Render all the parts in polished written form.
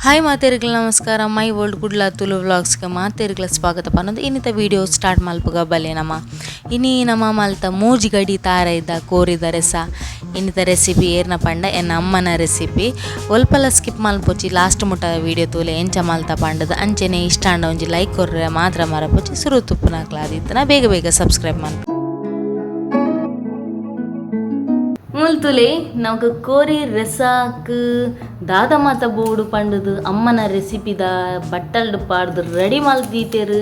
Hi ಮಾತೆರ್ಗ್ಲ ನಮಸ್ಕಾರ. My world Kudla Tulu ವ್ಲಾಗ್ಸ್ಗೆ ಮಾತೆರ್ಗ್ಲ ಸ್ವಾಗತ ಪನ್ನೊಂದು ಇನ್ನಿತ video start ಮಲ್ಪುಗ ಬಲೆ ನಮ. ಇನಿ ನಮ ಮಲ್ತ ಮೂಜಿ ಗಡಿ ತಾರೈದ ಕೋರಿದ ರೆಸ. ಇನ್ನಿತ ರೆಸಿಪಿ ಏರ್ನ ಪಂಡ ಎನ್ನ ಅಮ್ಮನ ರೆಸಿಪಿ. ಒಲ್ಪಲ ಸ್ಕಿಪ್ ಮಲ್ಪೊಚಿ, ಲಾಸ್ಟ್ ಮುಟ್ಟ ವಿಡಿಯೋ ತೂಲೆ ಎಂಚ ಮಲ್ತ ಪಂಡದ. ಅಂಚೆನೆ ಇಷ್ಟ ಆಂಡ ಒಂಜಿ ಲೈಕ್ ಕೊರ್ರೆ ಮಾತ್ರ ಮರಪೊಚಿ. ಸುರು ತುಪ್ಪುನಕ್ಲಾದಿತ್ತನ ಬೇಗ ಬೇಗ ಸಬ್ಸ್ಕ್ರೈಬ್ ಮಲ್ಪು. ಮುಲ್ತುಲೆ ನಮಕ್ ಕೋರಿ ರೆಸಾಕ್ ದಾದ ಮಾತ ಬೋಡು ಪಂಡುದು ಅಮ್ಮನ ರೆಸಿಪಿದ ಬಟ್ಟಲ್ಡ್ ಪಾಡ್ದು ರೆಡಿ ಮಲ್ದೀತೆರ್.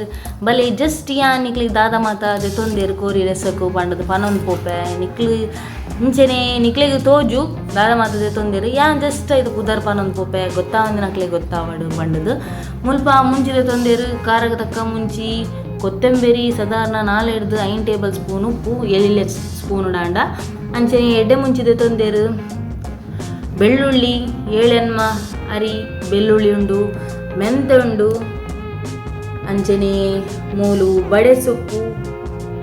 ಬಲೆ ಜಸ್ಟ್ ಯಾ ನಿಕ್ಲಿಗ್ ದಾದ ಮಾತ ದೆತೊಂದೆರ್ ಕೋರಿ ರೆಸಕು ಪಂಡುದು ಪನೊಂದು ಪೋಪೆ. ನಿಕ್ಲು ಇಂಚೆನೆ ನಿಕ್ಲೆಗ್ ತೋಜು ದಾದ ಮಾತ ದೆತೊಂದೆರ್. ಯಾನ್ ಜಸ್ಟ್ ಐತ ಪುದರ್ ಪನೊಂದು ಪೋಪೆ, ಗೊತ್ತಾವಂದಿನಕ್ಲೆಗ್ ಗೊತ್ತಾವಡು ಪಂಡುದು. ಮುಲ್ಪ ಮುಂಚಿ ದೆತೊಂದೆರ್, ಖಾರಗ್ ತಕ್ಕ ಮುಂಚಿ, ಕೊತ್ತಂಬರಿ ಸಾಧಾರಣ 4 5 ಟೇಬಲ್ ಸ್ಪೂನ್ ಉಪ್ಪು ಎಳ್ಳಿಲೆ ಸ್ಪೂನ್ ಡಾಂಡ. ಅಂಚನೆ ಎಡ್ಡೆ ಮುಂಚಿ ದೆತೊಂದೆರ್, ಬೆಳ್ಳುಳ್ಳಿ ಏಳೆನ್ಮ ಅರಿ ಬೆಳ್ಳುಳ್ಳಿ ಉಂಡು, ಮೆಂತೆ ಉಂಡು, ಅಂಚನೆ ಮೂಲು ಬಡೆ ಸೊಪ್ಪು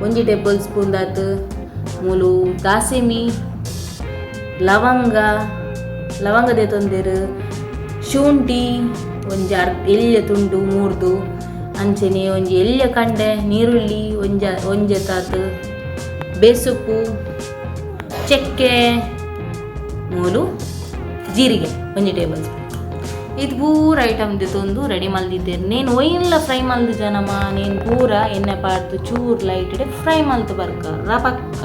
1 ಟೇಬಲ್ ಸ್ಪೂನ್ ದಾತ್, ಮೂಲು ದಾಸಿಮಿ, ಲವಂಗ ಲವಂಗ ದೆತೊಂದೆರ್, ಶುಂಠಿ ಒಂಜಿ ಅರ್ಧ ಎಲ್ಯ ತುಂಡು ಮೂರ್ದು, ಅಂಚನೆ ಒಂಜಿ ಎಲ್ಯ ಕಂಡೆ ನೀರುಳ್ಳಿ ಒಂಜ ಒಂಜೆತಾತ್, ಬೇಸೊಪ್ಪು, ಚಕ್ಕೆ, ಮೂಲು ಜೀರಿಗೆ ಒಂಜಿ ಟೇಬಲ್ ಸ್ಪೂನ್. ಇದು ಪೂರ ಐಟಮ್ ದೆತೊಂದು ರೆಡಿ ಮಲ್ದಿದ್ದೇನೆ. ನೇನು ಒಯ್ಯಿನ್ಲ ಫ್ರೈ ಮಲ್ದು ಜನಮ, ನೇನು ಪೂರ ಎಣ್ಣೆ ಪಾಡ್ದು ಚೂರು ಲೈಟ್ ಫ್ರೈ ಮಲ್ತು ಬರ್ಕ ರಪಕ್ಕ.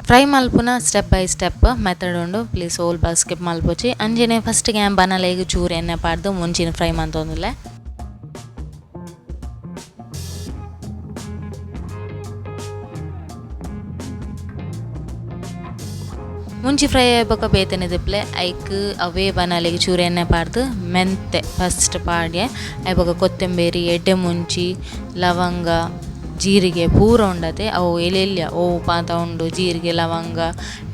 ಫ್ರೈ ಮಲ್ಪುನ ಸ್ಟೆಪ್ ಬೈ ಸ್ಟೆಪ್ ಮೆಥಡ್ ಉಂಡು, ಪ್ಲೀಸ್ ಓಲ್ ಬ ಸ್ಕಿಪ್ ಮಲ್ಪೊಚಿ. ಅಂಚನೆ ಫಸ್ಟ್ ಯಾನ್ ಬನಲೆಗ್ ಚೂರು ಎಣ್ಣೆ ಪಾಡ್ದು ಮುಂಚಿನ ಫ್ರೈ ಮಲ್ತೊಂದುಲ್ಲೆ. ಮುಂಚಿ ಫ್ರೈ ಆಯ್ಬೊಕ ಬೇತೆನೆ ದಿಪ್ಲೆ. ಐಕ್ ಅವೇ ಬನಲೆಗ್ ಚೂರು ಎಣ್ಣೆ ಪಾಡ್ದು ಮೆಂತೆ ಫಸ್ಟ್ ಪಾಡ್ಯೆ. ಆಯ್ಬೊಕ ಕೊತ್ತಂಬರಿ, ಎಡ್ಡೆ ಮುಂಚಿ, ಲವಂಗ, ಜೀರಿಗೆ ಪೂರ ಉಂಡತೆ ಅವು ಎಲ್ಯ ಓ ಪಾತ ಉಂಡು ಜೀರಿಗೆ, ಲವಂಗ,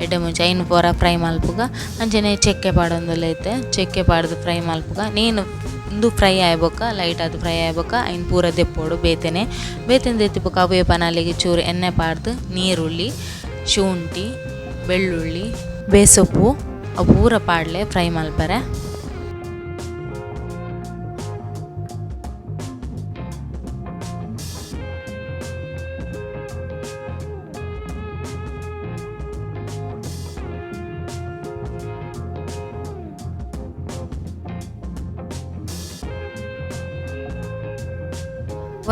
ಎಡ್ಡೆ ಮುಂಚಿ ಐನ್ ಪೂರ ಫ್ರೈ ಮಲ್ಪುಗ. ಅಂಚನೆ ಚಕ್ಕೆ ಪಾಡೊಂದುಲ್ಲ ಇತ್ತೆ. ಚಕ್ಕೆ ಪಾಡ್ದು ಫ್ರೈ ಮಲ್ಪುಗ. ನೇನು ಉಂದು ಫ್ರೈ ಆಯ್ಬೊಕ ಲೈಟ್ ಆದ್ ಫ್ರೈ ಆಯ್ಬೊಕ ಐನ್ ಪೂರ ದೆಪ್ಪೊಡು ಬೇತೆನೆ. ಬೇತೆನೆ ದೆತ್ತಿ ಬೊಕ ಅವೇ ಬನಲೆಗ್ ಚೂರು ಎಣ್ಣೆ ಪಾಡ್ದು ನೀರುಳ್ಳಿ, ಶುಂಠಿ, ಬೆಳ್ಳುಳ್ಳಿ, ಬೇಸೊಪ್ಪು ಅವು ಪೂರ ಪಾಡ್ಲೆ ಫ್ರೈ ಮಲ್ಪರೆ.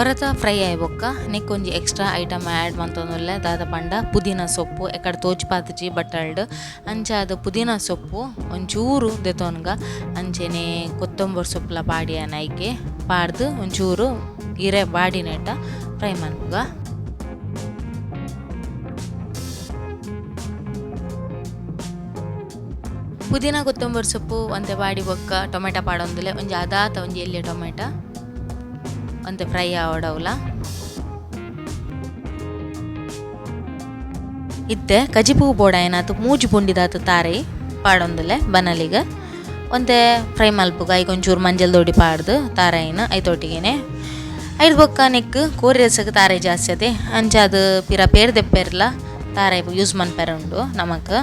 ಒರತ ಫ್ರೈ ಆಯ್ ಬೊಕ್ಕ ನೆಕ್ ಒಂಜಿ ಎಕ್ಸ್ಟ್ರಾ ಐಟಮ್ ಆ್ಯಡ್ ಮಂತೊಂದುಲ್ಲೆ. ದಾದ ಪಂಡ ಪುದೀನ ಸೊಪ್ಪು ಎಕಡೆ ತೋಜ್ಪಾತಿಜಿ ಬಟ್ಟಲ್ಡ್. ಅಂಚಾದ್ ಪುದೀನ ಸೊಪ್ಪು ಒಂಚೂರು ದೆತೊನ್ಗ. ಅಂಚೆನೆ ಕೊತ್ತಂಬರಿ ಸೊಪ್ಪುಲ ಪಾಡಿಯನ ಐಕೆ ಪಾಡ್ದು ಒಂಚೂರು ಇರೆ ಬಾಡಿನೆಟ ಫ್ರೈ ಮನ್ಪುಗ. ಪುದೀನ ಕೊತ್ತಂಬರಿ ಸೊಪ್ಪು ಒಂತೆ ಬಾಡಿ ಬೊಕ್ಕ ಟೊಮೆಟೊ ಪಾಡೊಂದುಲ್ಲೆ. ಒಂಜಿ ಅದಾತ ಒಂಜಿ ಎಲ್ಯ ಟೊಮೆಟೊ ಒಂತೆ ಫ್ರೈ ಆವಡವುಲ. ಇತ್ತೆ ಕಜಿಪು ಬೋಡಾಯಿನಾತ್ ಮೂಜಿ ಪುಂಡಿದಾತ್ ತಾರೈ ಪಾಡೊಂದುಲ್ಲೆ ಬನಲಿಗ್. ಒಂತೆ ಫ್ರೈ ಮಲ್ಪುಗ. ಐಕ್ ಒಂಚೂರು ಮಂಜಲ್ ದೊಡಿ ಪಾಡ್ದು ತಾರಾಯಿನ ಐತೊಟ್ಟಿಗೆನೆ. ಐದು ಬೊಕ್ಕ ನೆಕ್ ಕೋರಿ ರಸಕ್ ತಾರಾಯಿ ಜಾಸ್ತಿ ಅತೆ, ಅಂಚಾದ್ ಪಿರ ಪೇರ್ ದೆಪ್ಪೆರ್ಲ ತಾರಾಯಿ ಯೂಸ್ ಮನ್ಪೆರೆ ಉಂಡು ನಮಕ್.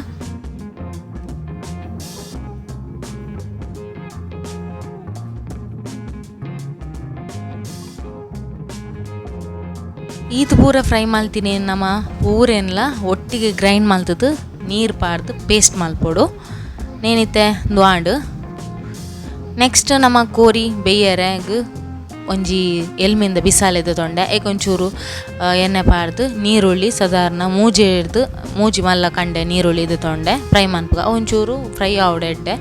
ಈತ್ ಪೂರ ಫ್ರೈ ಮಲ್ತಿನಿ ನಮ ಪೂರೆನ್ಲ ಒಟ್ಟಿಗೆ ಗ್ರೈಂಡ್ ಮಲ್ತದು ನೀರು ಪಾಡ್ದು ಪೇಸ್ಟ್ ಮಲ್ಪೊಡು. ನೇನಿತ್ತೆ ದ್ವಾಂಡ್. ನೆಕ್ಸ್ಟ್ ನಮ ಕೋರಿ ಬೇಯರೆಗ್ ಒಂಜಿ ಎಲ್ಮಿಂದ ಬಿಸಾಲೆದ ತೊಂಡೆ. ಐಕ್ ಒಂಚೂರು ಎಣ್ಣೆ ಪಾಡ್ದು ನೀರುಳ್ಳಿ ಸಾಧಾರಣ ಮೂಜಿ ಹಿಡ್ದು ಮೂಜಿ ಮಲ್ಲ ಕಂಡೆ ನೀರುಳ್ಳಿ ಇದು ತೊಂಡೆ ಫ್ರೈ ಮನ್ಪುಗ. ಒಂಚೂರು ಫ್ರೈ ಆವಡ್ ಎಡ್ಡೆ.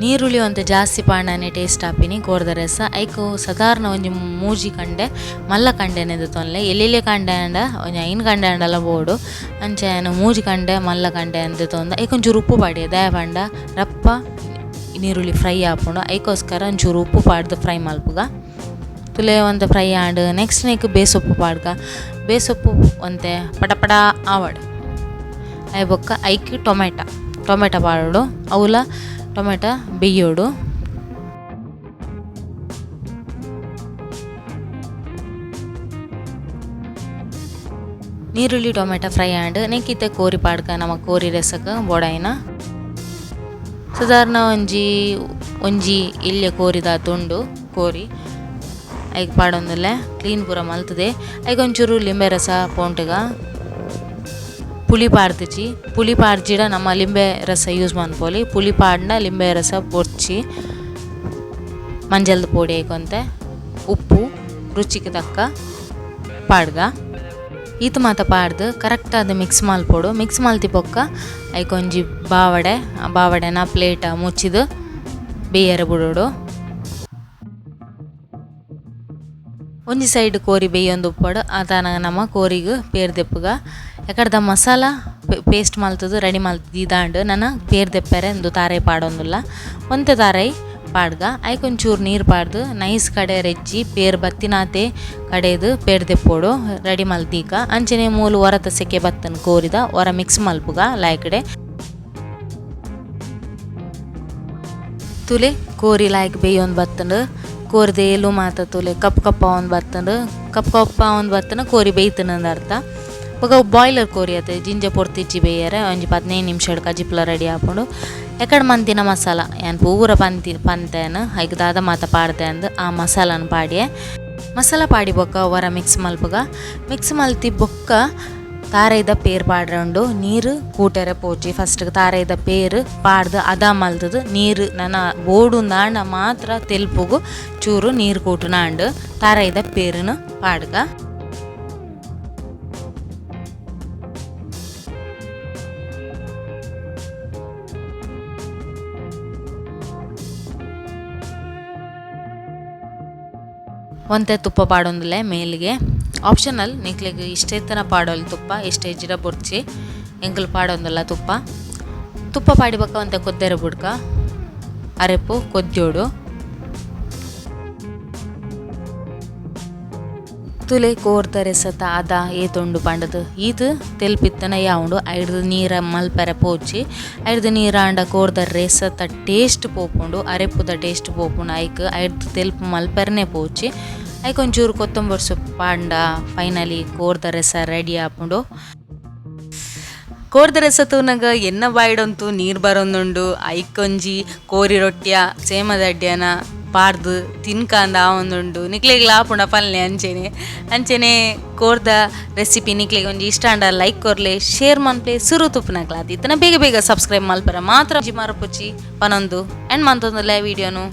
ನೀರುಳ್ಳಿ ಒಂತೆ ಜಾಸ್ತಿ ಪಾಂಡನೆ ಟೇಸ್ಟ್ ಆಪಿನಿ ಕೋರ್ದ ರಸ. ಐಕು ಸಾಧಾರಣ ಒಂಜಿ ಮೂಜಿ ಕಂಡೆ ಮಲ್ಲ ಕಂಡೆನೆದು ತೊನ್ಲೆ. ಎಲ್ಲೆಲ್ಲೆ ಕಂಡೆ ಆಂಡ ಒಂಜಿ 5 ಕಂಡೆ ಆಂಡಲ ಬೋಡು. ಅಂಚ ಯಾನ್ ಮೂಜಿ ಕಂಡೆ ಮಲ್ಲ ಕಂಡೆ ಅಂದ್ ತೊಂದ. ಐಕ್ ಒಂಚೂರು ಉಪ್ಪು ಪಾಡ್ಯೆ, ದಾಯೆ ಪಂಡ ರಪ್ಪ ನೀರುಳ್ಳಿ ಫ್ರೈ ಆಪುಂಡು, ಐಕೋಸ್ಕರ ಒಂಚೂರು ಉಪ್ಪು ಪಾಡ್ದು ಫ್ರೈ ಮಲ್ಪುಗ. ತುಲೆ ಒಂತೆ ಫ್ರೈ ಆಂಡ್ ನೆಕ್ಸ್ಟ್ ನೆಕ್ ಬೇಸೊಪ್ಪು ಪಾಡ್ಗ. ಬೇಸೊಪ್ಪು ಒಂತೆ ಪಟ ಪಟ ಆವಡ್. ಆಯ್ ಬೊಕ್ಕ ಐಕ್ ಟೊಮೆಟೊ ಟೊಮೆಟೊ ಪಾಡೊಡು. ಅವುಲ ಟೊಮೆಟೊ ಬೇಯೋಡು. ನೀರುಳ್ಳಿ ಟೊಮೆಟೊ ಫ್ರೈ ಆಂಡ್. ನೆಕ್ಕಿತ್ತೆ ಕೋರಿ ಪಾಡ್ಕ ನಮ ಕೋರಿ ರೆಸಕ್ ಬೋಡಾಯಿನ ಸಾಧಾರಣ ಒಂಜಿ ಒಂಜಿ ಎಲ್ಯ ಕೋರಿದ ತುಂಡು ಕೋರಿ ಐಕ್ ಪಾಡೊಂದುಲ್ಲೆ ಕ್ಲೀನ್ ಪೂರ ಮಲ್ತುದೆ. ಐಕ್ ಒಂಚೂರು ಲಿಂಬೆ ರಸ ಪೋಂಟುಗ ಪುಳಿ ಪಾಡ್ದಿಜಿ. ಪುಳಿ ಪಾಡ್ಜಿಡ ನಮ ಲಿಂಬೆ ರಸ ಯೂಸ್ ಮನ್ಪೊಲಿ. ಪುಳಿ ಪಾಡ್ಂಡ ಲಿಂಬೆ ರಸ ಬೊರ್ಚಿ. ಮಂಜಲ್ದ ಪೊಡಿ ಐಕೊಂತೆ ಉಪ್ಪು ರುಚಿಗೆ ತಕ್ಕ ಪಾಡ್ಗ. ಈತ್ ಮಾತ ಪಾಡ್ದ್ ಕರೆಕ್ಟ್ ಆದ್ ಮಿಕ್ಸ್ ಮಲ್ಪೊಡು. ಮಿಕ್ಸ್ ಮಲ್ತಿ ಬೊಕ್ಕ ಐಕ್ ಒಂಜಿ ಬಾವಡೆ ಬಾವಡೆನ ಪ್ಲೇಟ್ ಮುಚ್ಚಿದ್ ಬೇಯರೆ ಬುಡೊಡು. ಒಂಜಿ ಸೈಡ್ ಕೋರಿ ಬೇಯೊಂದು ಉಪ್ಪೊಡು. ಆತಾನಗ ನಮ ಕೋರಿಗ್ ಪೇರ್ ದೆಪ್ಪುಗ. ಎಕಡ್ದ ಮಸಾಲ ಪೇಸ್ಟ್ ಮಲ್ತುದು ರೆಡಿ ಮಲ್ತ್ ದೀದಾಂಡ್. ನನ ಪೇರ್ ದೆಪ್ಪೆರೆ ಉಂದು ತಾರಾಯಿ ಪಾಡೊಂದುಲ್ಲ. ಒಂತೆ ತಾರಾಯಿ ಪಾಡ್ಗ. ಐಕ್ ಒಂಚೂರು ನೀರ್ ಪಾಡ್ದ್ ನೈಸ್ ಕಡೆಯರೆ ಇಜ್ಜಿ. ಪೇರ್ ಬತ್ತಿನಾತೆ ಕಡೆದ್ ಪೇರ್ ದೆಪ್ಪೊಡು. ರೆಡಿ ಮಲ್ತ್ ದೀಕ. ಅಂಚನೆ ಮೂಲು ಒರತ ಸೆಕೆ ಬತ್ತನ್ ಕೋರಿದ ಒರ ಮಿಕ್ಸ್ ಮಲ್ಪುಗ ಲಾಯ್ಕಡೆ. ತೂಲೆ ಕೋರಿ ಲಾಯ್ಕ್ ಬೇಯೊಂದು ಬತ್ತುಂಡು. ಕೋರಿದ ಎಲು ಮಾತ ತೂಲೆ ಕಪ್ ಕಪ್ಪ ಆವೊಂದು ಬತ್ತುಂಡು. ಕಪ್ ಕಪ್ಪ ಆವೊಂದು ಬತ್ತುಂಡ ಕೋರಿ ಬೇಯ್ತುಂಡು ಅರ್ಥ. ಬೊಕ ಬಾಯ್ಲರ್ ಕೋರಿ ಅತೆ ಜಿಂಜ ಪೊರ್ತಿಜ್ಜಿ ಬೇಯರೆ ಒಂಜಿ 15 ನಿಮಿಷಡ್ ಕಜಿಪುಲ ರೆಡಿ ಆಪುಂಡು. ಎಕಡ್ ಮಂತಿನ ಮಸಾಲ ಯಾನ್ ಪೂರ ಪಂತಿ ಪಂತೇನ್ ಐಕ್ ದಾದ ಮಾತ ಪಾಡ್ದೆ ಅಂದ್ ಆ ಮಸಾಲನ್ ಪಾಡ್ಯೆ. ಮಸಾಲ ಪಾಡಿ ಬೊಕ್ಕ ಒರ ಮಿಕ್ಸ್ ಮಲ್ಪುಗ. ಮಿಕ್ಸ್ ಮಲ್ತಿ ಬೊಕ್ಕ ತಾರಾಯಿದ ಪೇರ್ ಪಾಡ್ರೆ ಉಂಡು. ನೀರ್ ಕೂಟೆರೆ ಪೋಚಿ. ಫಸ್ಟ್ ತಾರಾಯಿದ ಪೇರ್ ಪಾಡ್ದ್ ಅದ ಮಲ್ತುದು ನೀರ್ ನನ ಬೋಡುಂದಾಂಡ ಮಾತ್ರ ತೆಲ್ಪುಗು ಚೂರು ನೀರ್ ಕೂಟುನ ಆಂಡ್. ತಾರಾಯಿದ ಪೇರ್ನ್ ಪಾಡ್ಗ. ಒಂತೆ ತುಪ್ಪ ಪಾಡೊಂದುಲ್ಲೆ ಮೇಲ್ಗೆ. ಆಪ್ಷನಲ್ ನಿಕ್ಲೆಗ್ ಇಷ್ಟ ಇತ್ತನ ಪಾಡೊಲಿ ತುಪ್ಪ ಇಷ್ಟ ಇಜ್ಜಿಡ ಬೊರ್ಚಿ. ಎಂಕುಲು ಪಾಡೊಂದುಲ್ಲ ತುಪ್ಪ. ತುಪ್ಪ ಪಾಡಿ ಬೊಕ್ಕ ಒಂತೆ ಕೊದ್ದೆರೆ ಬುಡ್ಕ ಅರೆಪು ಕೊದ್ಯೋಡು. ತುಲೆ ಕೋರ್ದ ರೆಸತ ಅದ ಏತುಂಡು ಪಂಡದು ಈತ್ ತೆಲ್ಪಿತ್ತನ ಯಾವುಂಡು. ಐಡ್ದ್ ನೀರ ಮಲ್ಪೆರೆ ಪೋಚಿ. ಐಡ್ದ್ ನೀರಾಂಡ ಕೋರ್ದ ರೆಸತ ಟೇಸ್ಟ್ ಪೋಪುಂಡು. ಅರೆಪುದ ಟೇಸ್ಟ್ ಪೋಪುಂಡು. ಐಕ್ ಐಡ್ದ್ ತೆಲ್ಪು ಮಲ್ಪೆರೆನೆ ಪೋಚಿ. ಐಕ್ ಒಂಚೂರು ಕೊತ್ತಂಬರಿ ಸೊಪ್ಪು ಪಾಡ್ಂಡ ಫೈನಲಿ ಕೋರ್ದ ರೆಸ ರೆಡಿ ಆಪುಂಡು. ಕೋರ್ದ ರೆಸ ತೂನಗ ಎನ್ನ ಬಾಯಿಡೊಂತು ನೀರ್ ಬರೊಂದುಂಡು. ಐಕೊಂಜಿ ಕೋರಿ ರೊಟ್ಟಿಯ ಸೇಮದಡ್ಯನ ಪಾಡ್ದ್ ತಿನ್ಕಂದ ಆವೊಂದುಂಡು. ನಿಕ್ಲೆಗ್ಲ ಆಪುಂಡ ಪಲ್ಲೆ ಅಂಚೆನೆ. ಅಂಚೆನೆ ಕೋರ್ದ ರೆಸಿಪಿ ನಿಕ್ಲೆಗ್ ಒಂಜಿ ಇಷ್ಟ ಆಂಡ ಲೈಕ್ ಕೊರ್ಲೆ, ಶೇರ್ ಮನ್ಪೆ, ಸುರು ತುಪ್ಪುನಕ್ಲಾದ್ ಇತ್ತನ ಬೇಗ ಬೇಗ ಸಬ್ಸ್ಕ್ರೈಬ್ ಮಲ್ಪೆರೆ ಮಾತ್ರ ಮರಪುಚಿ ಪನೊಂದು ಎಂಡ್ ಮಂತೊಂದುಲ್ಲೆ ವಿಡಿಯೋನು.